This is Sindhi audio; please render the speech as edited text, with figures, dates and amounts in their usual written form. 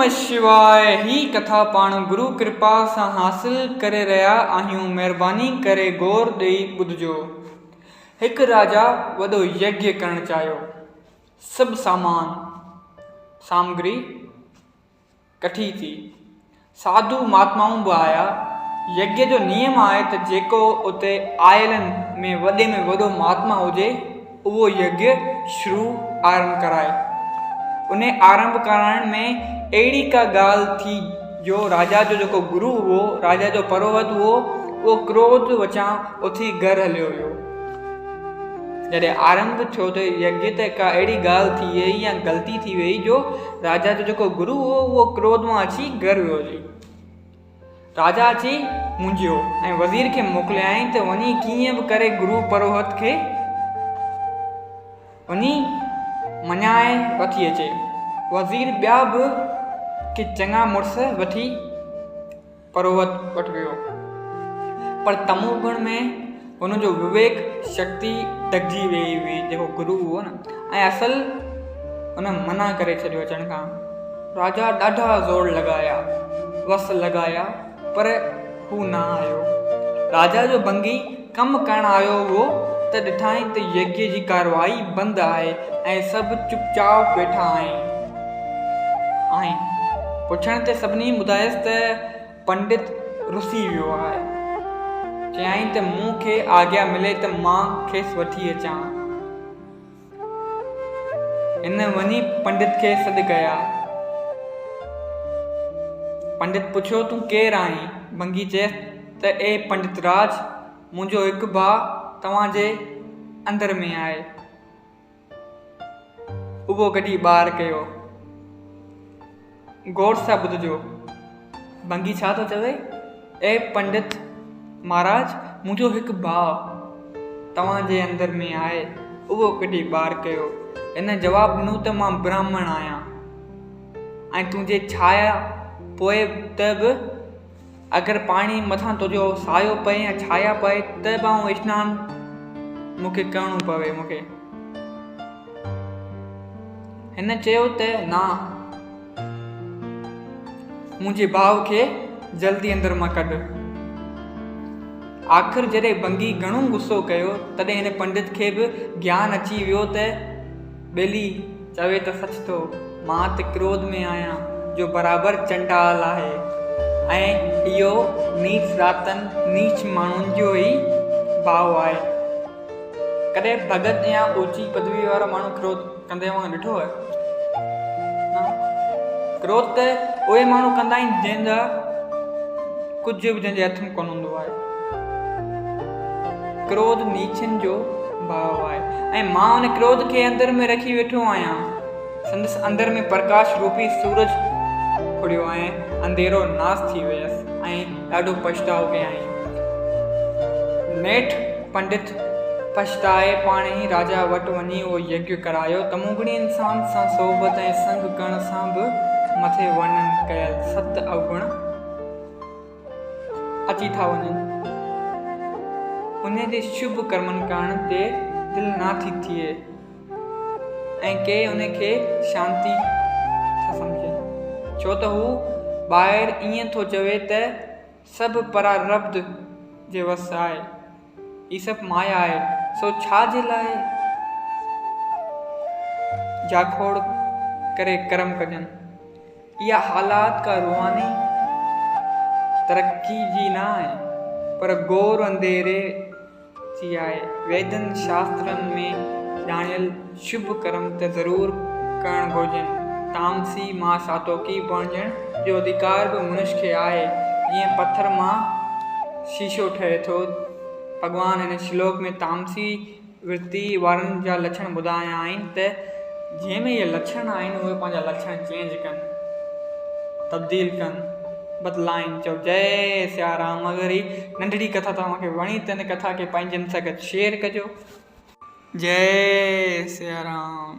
نمه شواء هي ڪٿا پاڻ گرو ڪرپا سان حاصل ڪري رهيا آهيون مهرباني ڪري غور ڏئي ٻڌجو. هڪ راجا وڏو يگيه ڪرڻ چاهيو. سڀ سامان، سامگري، ڪٺي ٿي. ساڌو مهاتمائون به آيا. يگيه جو نيم آهي ته جيڪو اتي آيلن ۾ وڏي ۾ وڏو مهاتما هجي، اهو يگيه شروع آرنڀ ڪرائي. انهي آرنڀ ڪرائڻ ۾ اهڙي ڪا ڳالهه ٿي جو راجا جو جيڪو گرو هئو، راجا جو پروهت هئو، اهو ڪروڌ وچان اٿي گهر هليو ويو. جڏهن آرنڀ ٿيو ته يگيه تي ڪا اهڙي ڳالهه ٿي ويئي يا غلطي ٿي ويئي جو راجا جو جيڪو گرو هو اهو ڪروڌ مان اچي گهر ويو هلي. راجا اچي منجهيو ۽ وزير کي موڪليائين ته وڃي ڪيئن به ڪري گرو پروهت کي وڃي مڃائي وٺي اچي. وزير ٻيا به ڪي چڱا مڙس وٺي پروهت وٽ ويو. پر تموگڻ ۾ هن جو وويڪ شڪتي ڍڪجي ويئي هئي، جيڪو گرو هو نه، ۽ اصل هن منع ڪري ڇڏيو اچڻ کان. راجا ڏاڍا زور لڳايا، وس لڳايا، پر هو نه آيو. راجا جو ڀنگي ڪم ڪرڻ آيو هو ته ڏٺائين ته يگيه جي ڪارروائي بند آهي ۽ سڀ چپ چاپ ويٺا آهن. پڇڻ تي سڀني ٻڌايس ته پنڊت رسي ويو آهي. چيائين ته مون کي آگيا ملي ته مان کيس وٺي اچان. هن وڃي پنڊت کي سڏ ڪيا. پنڊت پڇيو، تون ڪير آهين؟ ڀنگي چيس ته اي پنڊت راج، منهنجو هڪ ڀاء توهان جي اندر ۾ آهي. اهو ڪڍي ٻاهر ڪيو. غور سان ٻڌجو. ڀنگي ڇا ٿو چوي؟ اي پنڊت مهاراج، منهنجو هڪ ڀاء توهان جي اندر ۾ آهي، اهو ڪڍي ٻاهر ڪيو. هن جواب ڏنو ته مان براهمڻ آهيان ۽ تنهنجي ڇايا پوي ته به اگر پاڻي مٿان تنهنجو سايو پئي يا ڇايا پئي ته به آئون اشنان مون کي ڪرڻو پوي مون کي. هن چيو ته نه منهنجي ڀاء کي جلدي اندر مان ڪڍ. آخر جڏهن بنگي گهڻو غصو ڪيو تڏهن هن پنڊت کي به گيان اچي ويو ته ٻيلي چوي ته سچ ٿو، مان ته ڪروڌ ۾ آهيان جو برابر چنڊال آهي ۽ اهو نيچ ذاتن، نيچ ماڻهن جو ئي ڀاء آهي. ڪڏهن ڀڳت يا اوچي پدوي وارو ماڻهو ڪروڌ ڪندي اوهان ڏٺو آهي؟ نه. ڪروڌ ته اهي ماڻهو ڪندا آهن جنهن جا ڪجهه به جنهن جي هٿ ۾ ڪونه هوندو آهي. ڪروڌ نيچن جو ڀاء آهي ۽ مان ان ڪروڌ کي اندر ۾ رکي ويٺو آهيان. سندس اندر ۾ پرڪاش روپي سورج کڙيو ۽ انڌيرو ناس ٿي ويس ۽ ڏاڍو پڇتاء ڪيائين. نيٺ پنڊت پڇتائي پاڻ ئي راجا وٽ وڃي اهو يگيه ڪرايو. تموگڻي انسان سان صحبت ۽ سنگ ڪرڻ سان به مٿي ورڻن ڪيل ست اوگڻ اچي ٿا وڃن. انهي جي شڀ ڪرمن ڪرڻ تي دل نه ٿي ٿئي ۽ ڪي ان کي شانتي ٿا سمجهن. ڇو ته هو ٻاهر ائين ٿو چوي ته سڀ پراربڌ جي وس آهي. هي سڀ مايا آهي، سو ڇا جي لاء جاکوڙ ڪري ڪرم ڪجن. اها حالات ڪا روحاني ترقي جي نه آهي، پر گور انڌيري جي آهي. ويدن شاسترن ۾ ڄاڻايل شڀ ڪرم ته ضرور ڪرڻ گهرجن. تامسي مان ساتوڪي بڻجڻ جو اڌيڪار به منش کي آهي. جيئن پٿر مان شيشو ٺهي ٿو. ڀڳوان هن شلوڪ ۾ تامسي ورتي وارن جا لڇڻ ٻڌايا آهن ته جنهن ۾ اهي لڇڻ آهن اهي پنهنجا لڇڻ چينج ڪن، تبديل ڪن، بدلائين. چئو جئي سيارام. اگر هي ننڍڙي ڪٿا توهان کي وڻي ته هن ڪٿا کي پنهنجن سان گڏ شيئر ڪجو. جئي سيارام.